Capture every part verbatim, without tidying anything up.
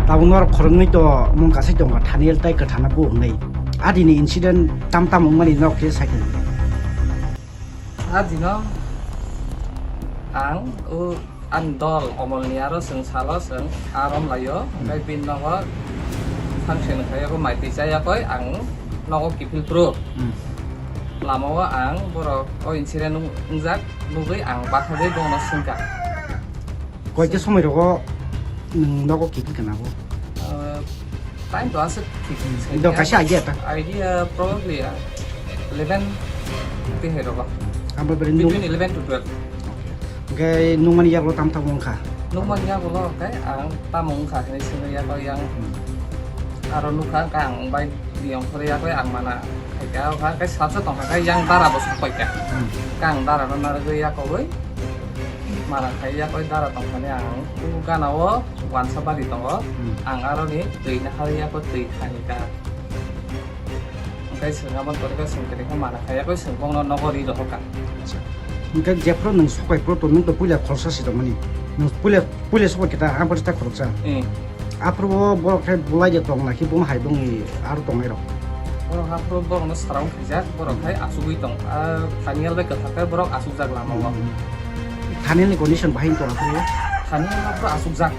Tabuk norok khoroknwi to mung kasai tongkha, Thaniel tai Kwthana bo hwnwi. Adini incident tam tam wngmani norok khe sai tong. Adino ang o ani dol Omolni aro chwng salo chwng arom laio, hmm, hwnkhe bini nogo function khaio, bo mai twi chayakoi ang nogo kiphil phuru. Hmm. Lamao ang borok o incident wng-, wngjak nugwi ang bathagwi bono swngkha. Koita somoi rogo nwng nogo kiphil kana bo? Uh, time to aswk thik. Do kaisa idea ta? Idea probably, uh, eleven tihai rogo. Abo beri nwng between eleven to twelve. Hwnkhe nukmani yagulo tam tamo wngkha? Nukmani yagulo hwnkhe ang tamo wngkha hinwi swngwi yago yang. Hmm. Aro nukha hwnkhe ang bai biyong khorwi yago ang mana khaikha, hwnkhe salsa tongkha khe yang dara bo sokpaikha. Hmm. Hwnkhe ang dara no narwgwi yakogwi mana khai yakoi dara tongkhani ang o gana o wansa bari tongo. Hmm. Ang aroni twi nahar yako twi khanikha. Hwnkhe chwng aboni pore khe chwng tini khe mana kha, yakoi chwng bongno nogo ri rohorkha. Acha. Hwnkhe jephuru nwng sokpai phuru to nwng to puila khoroksa si tongmani. Nwng puila, puila sokpai khe ta, ang pore ta khoroksa. Hmm. Aphuru bo borok khe bulai de tong na khe bono hai bongni aro tongnai rok. Borok aphuru borokno sarang khaijak, borok hai achugwi tong. Ah, Thaniel bai kwthar khe borok achukjak lama o. Hmm. Thaniel ni condition bahai tong aphuru? Thaniel aphuru achukjak.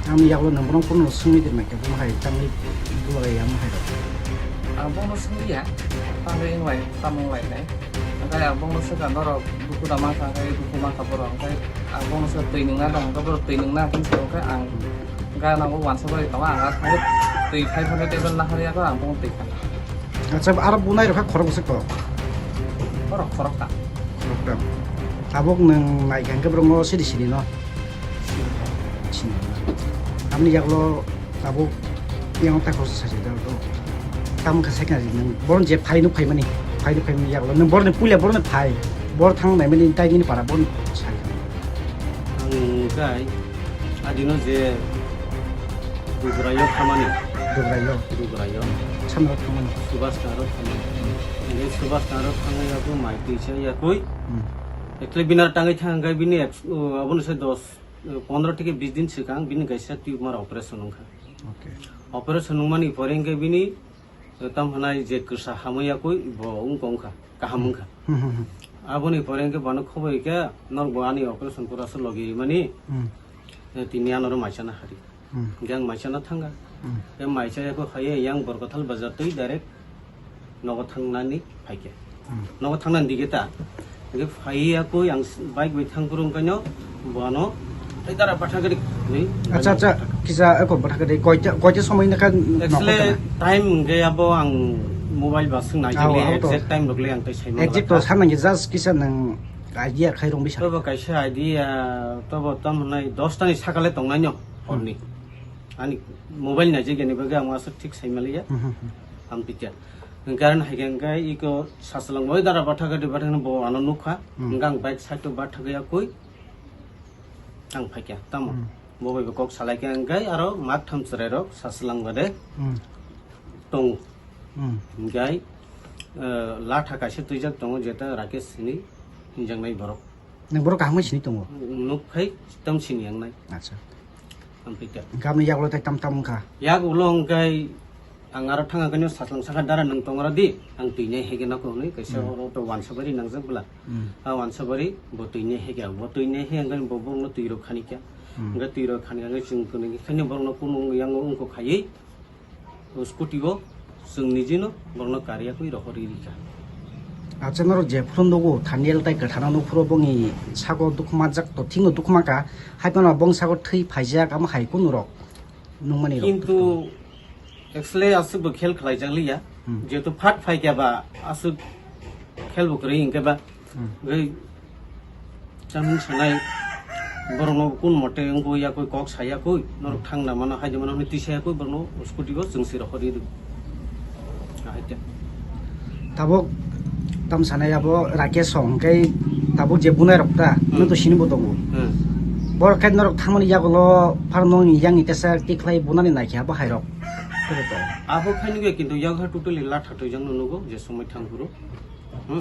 Ang yagulo nang bono kuno swngwi de maikhe, bono hai tangwi bulai ya, mo hai rok. Ang bono swngwi ya, tangwi wng lai, tamo wng lai nai. Hwnkhe ang bono swkang norok duku da mankha, hwnkhe duku mankha borok, hwnkhe ang bono swkang twi nwngna dong, hwnkhe borok twi nwngna hwnkhe swkang khe ang gana o wansa bai tongo, ang aswk twi five hundred M L nahar yago, ang bono twi kha. Acha, aro bunai rok kha khorok bwswk kok? Borok khorokta. Khorokta. Tabuk nwng naikha hwnkhe borokno siri siri no? Sini. Tamni yagulo tabuk yang ta khoroksa sai da do. Tam kha sai kha nwng boron je phai nuk phai mani. Phai nuk phai mani yagulo. Nwng boron puila boron phai. Bor thang nai mani tai nini para boron sai. Ang kai adino je Dugrayo khamani. Dugrayo. Dugrayo. Samno thangmani. Subhash Nagar khamani. Ini Subhash Nagar khamani aku mai tisa yakui. Hmm. Ekle binar tangai thang kai bini ek-, uh, abon se dos pondro theke bis din swkang bini kaisa tumor operation wngkha. Okay. Operation wngmani pore hwnkhe bini, eh, tam hwnai je kwsa hamya koi bo wngkha, wngkha, kaham wngkha. Hmm, hmm, hmm. Aboni pore hwnkhe bono khoboi khe norok bo ani operation pura se logi rimani. Hmm. Eh, tini anoro maisana hari. Hmm. Hwnkhe ang maisana thanga. Hmm. Khe maisa yakho haye yang Borkathal bazar twi direct nogo thangnani phaikhe. Hmm. Nogo thangnani dige ta. Hwnkhe phaiya koi ang s-, bike bai thang phuru wngkhaino bono tei dara bathagari ni. Acha, acha, kisa eko bathagari koita, koita somoi nokha nokhor kana? Actually, time hwnkhe abo ang mobile ba swng nai. Ah, jagli abo to exact time rok le ang tei saimano. Exact to sanang just kisa nang idea khai rong bisa. Tobo kaisa idea, tobo tam hwnai dos tani sakale tongnaino horni. Hmm. Ani mobile nai jagani bagwi ang aswk thik saimaliya. Hmm, hmm, hmm. Ang pikha. Hwnkhe aroni hai khe hwnkhe iko sachwlang bai dara bathagari bathagari bo ano nukha. Hmm. Hwnkhe ang bike side o bathagwi yakui ang phaikha. Tamo? Hmm. Bo bai bo kok salaikha hwnkhe aro mak tham chwrairok sachwlang bade Hmm. tongo. Hmm. Hwnkhe, eh, latha kaisa twijak tongo jeta Rakesh hini hinjaknai borok. Nang borok kaham bai sini tongo? Nuk phai tam sini yang nai. Acha. Ampika. Hwnkhe aboni yagulo tai tam tam wngkha? Yagulo hwnkhe ang aro thanga khe sachwlang sakha dara nwng tong aro di. Ang twi nai hege nako hwnwi kaisa Hmm. oro to wansa bari nangjak bwla. Hmm. A wansa bari bo twi nai hege, bo twi nai he hwnkhe bo borokno twi rok khani kha. Hmm. Hwnkhe twi rok khani kha hwnkhe chwng kwnwi khaino borokno kunu yang wngkha khaiwi. O scooty o chwng nijino borokno kariya kwi rohorwi rikha. Acha norok jephuru nugo Thaniel tai Kwthana nuphuru bongni sago dukhu manjak to thikno dukhu mankha, hai phano bong sago thwi phaijak amo hai kunu rok nukmani rok. Kintu actually aswk bo khel khlaijak liya, Hmm. Jehetu phat phaikha ba aswk khel bo kwrwi hinkhe ba Hmm. Gai chamung sanai borokno kun mote wngkha yakui kok sayakui norok thang na mano hai de mano hwnwi twi sayakui borokno scooty o chwng si rok hori rw. Ahai te. Tabuk tam sanai abo Rakesh song hwnkhe tabuk je bunai rok ta Hmm. nwng to sini bo tongo. Hmm. Borok khe norok thangmani yagulo phar nokni yang ni tesa tikhlai bunani naikhe abo hai rok. Khe to. Abo khaini bai kintu yak ha totally latha twijak no nugo je somoi thang phuru. Hmm.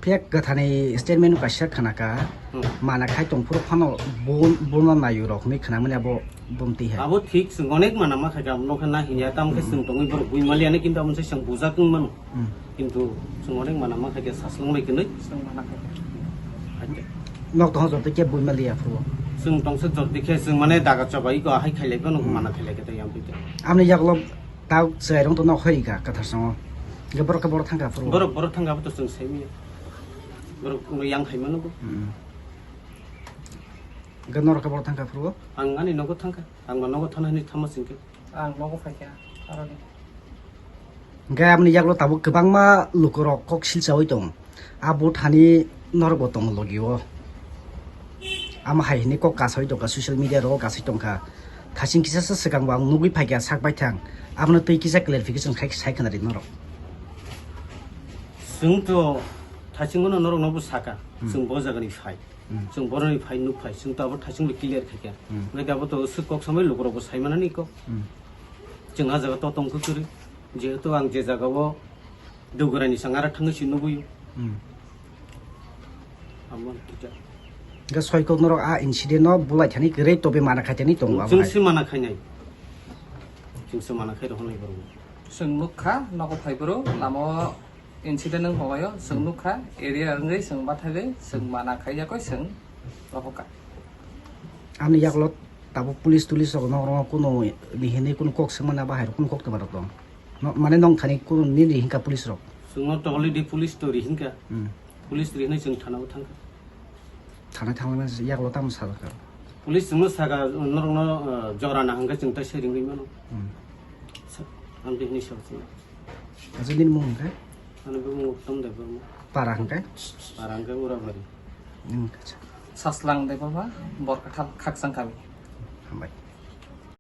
Phiya kwthani statement kaisa khwnaka, Hmm. mana khai tongphuru phano bun-, buno nayu rok hinwi khwnamani abo bumti hai. Abo thik, chwng onek mana ma khaikha, abo nokha na hinya, tamo khe Hmm. chwng tongwi borok buimaliani, kintu amo se chwng bujak wng mano. Hmm. Kintu chwng onek mana ma khaikha, saslang bai kwnwi. Chwng mana khaikha. Khaikha. Nok tongsa jotto khe buimaliya phuru. Chwng tongsa jotto khe, chwng mane daga chobai go, hai khailai phano Hmm. mana khailai khe tei yang bwtwi. Amni yaklok tau chwrairok to nok hoi ka kwthar songo. Ge borok khe borok thangkha phuru. Borok, borok thangkha abo to chwng saimanya. Borok no yang khaimano bo. Hmm. Ge norok khe borok thangkha phuru. Ang ani nogo thangkha. Ang ma nogo thana hinwi thama singkhe. Ang nogo phaikha, aroni. Hingke aboni yagulo tabuk kwbangma lukurok kok silchawi tong. A bo thani norokbo tong logio. Amo hai hinwi kok kasawi tongkha, social media rogo kasai tongkha. Thasing kisa sa swkangbo ang nugwi phaikha sak baithang. Abono twi kisa clarification khai sai khna ri norok. Chwng to thasing bono norokno bo saka. Hmm. Chwng bo jagani phai. Hmm. Chwng boroni phai nuk phai, chwng to abo thasing bai clear khaikha. Hmm. Hwnkhe abo to swk kok samai lukurokbo saimanani kok. Hmm. Chwng ah jaga to tongkha kwrwi, jehetu ang je jaga o Dugurani sang ara thangwi si nugwi. Hmm. Amo kisa. Hwnkhe soi kok norok a incident no bulai thani kwrwi tobe mana khaitani tongo abo Chwng hai. Si mana khainai. Chwng se mana khai rohornai borok. Chwng nukha nogo phai boro lama o incident wng hogoi o chwng Hmm. nukha area wngwi chwng bathagwi chwng mana khaiyakoi chwng rohorkha. Ani yagulo tabuk police tulis rok no oro kuno ni hinwi kuno kok swngmani abo hai rok kuno kok twma rok tong. No, mane nong thani kuno nini hinka police rok. Chwngno to already police to ri hinka. Hmm. Police ri hinwi chwng thana o thangkha. Thana thangmani yagulo tamo sajak kha. Police chwngno saka norokno, uh, jora na hwnkhe chwng tai se ringwi mano. Hmm. Sa-, ang bini sa chwng. Acha nini mung hwnkhe? Ani bumung Uttam Debbarma. Para hwnkhe? Para hwnkhe Urabari. Hmm, acha. Saslang Debbarma, Borkathal, Khaksang kami. Hambai.